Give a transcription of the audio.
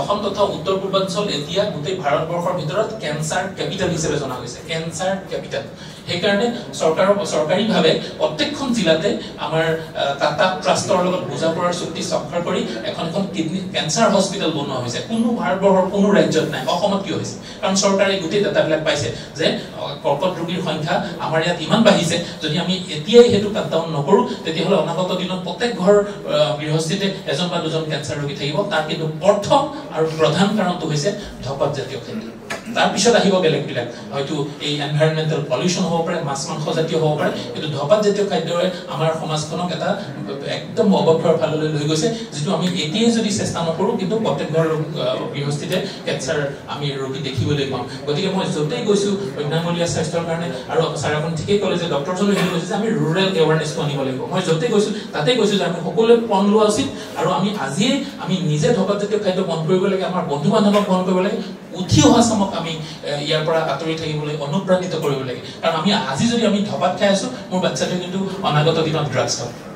অসম তথা উত্তৰ পূৰ্বাঞ্চল এতিয়া গোটেই ভাৰতবৰ্ষৰ ভিতৰত কেঞ্চাৰ কেপিটেল হিচাপে জনা গৈছে, কেঞ্চাৰ কেপিটেল। সেইকাৰণে চৰকাৰীভাৱে প্ৰত্যেকখন জিলাতে আমাৰ টাটা ট্ৰাষ্টৰ লগত বুজাপৰাৰ চুক্তি স্বাক্ষৰ কৰি এখন এখন কিডনী কেঞ্চাৰ হস্পিটেল বনোৱা হৈছে। কোনো ভাৰতবৰ্ষৰ কোনো ৰাজ্যত নাই, অসমত কিয় হৈছে? কাৰণ চৰকাৰে গোটেই ডাটাবিলাক পাইছে যে কৰ্কট ৰোগীৰ সংখ্যা আমাৰ ইয়াত ইমান বাঢ়িছে, যদি আমি এতিয়াই সেইটো কাট ডাউন নকৰোঁ তেতিয়াহ'লে অনাগত দিনত প্ৰত্যেক ঘৰ গৃহস্থিতে এজন বা দুজন কেঞ্চাৰ ৰোগী থাকিব। তাৰ কিন্তু প্ৰথম আৰু প্ৰধান কাৰণটো হৈছে ধপাত জাতীয় খাদ্য। তাৰপিছত আহিব বেলেগবিলাক, হয়তো এই এনভাইৰনমেণ্টেল পলিউশ্যন হ'ব পাৰে, মাছ মাংস জাতীয় হ'ব পাৰে, কিন্তু ধপাত জাতীয় খাদ্যৰে আমাৰ সমাজখনক এটা একদম অৱক্ষয়ৰ ফাললৈ লৈ গৈছে, যিটো আমি এতিয়াই যদি চেষ্টা নকৰোঁ কিন্তু প্ৰত্যেক ঘৰ গৃহস্থিতে কেঞ্চাৰ আমি ৰোগী দেখিবলৈ পাম। গতিকে মই য'তেই গৈছোঁ বিনামূলীয়া স্বাস্থ্যৰ কাৰণে, আৰু ছাৰ আপুনি ঠিকেই ক'লে যে ডক্টৰজনে সেইটো কৈছে যে আমি ৰুৰেল এৱাৰনেছটো আনিব লাগিব। মই য'তেই গৈছোঁ তাতেই কৈছোঁ যে আমি সকলোৱে পণ লোৱা উচিত, আৰু আমি আজিয়েই আমি নিজে ধপাত জাতীয় খাদ্য বন্ধ কৰিব লাগে, আমাৰ বন্ধু বান্ধৱক বন্ধ কৰিব লাগে, উঠি অহা চামক আমি ইয়াৰ পৰা আঁতৰি থাকিবলৈ অনুপ্ৰাণিত কৰিব লাগে। কাৰণ আমি আজি যদি আমি ধপাত খাই আছোঁ, মোৰ বাচ্ছাটোৱে কিন্তু অনাগত দিনত ড্ৰাগছ খাব।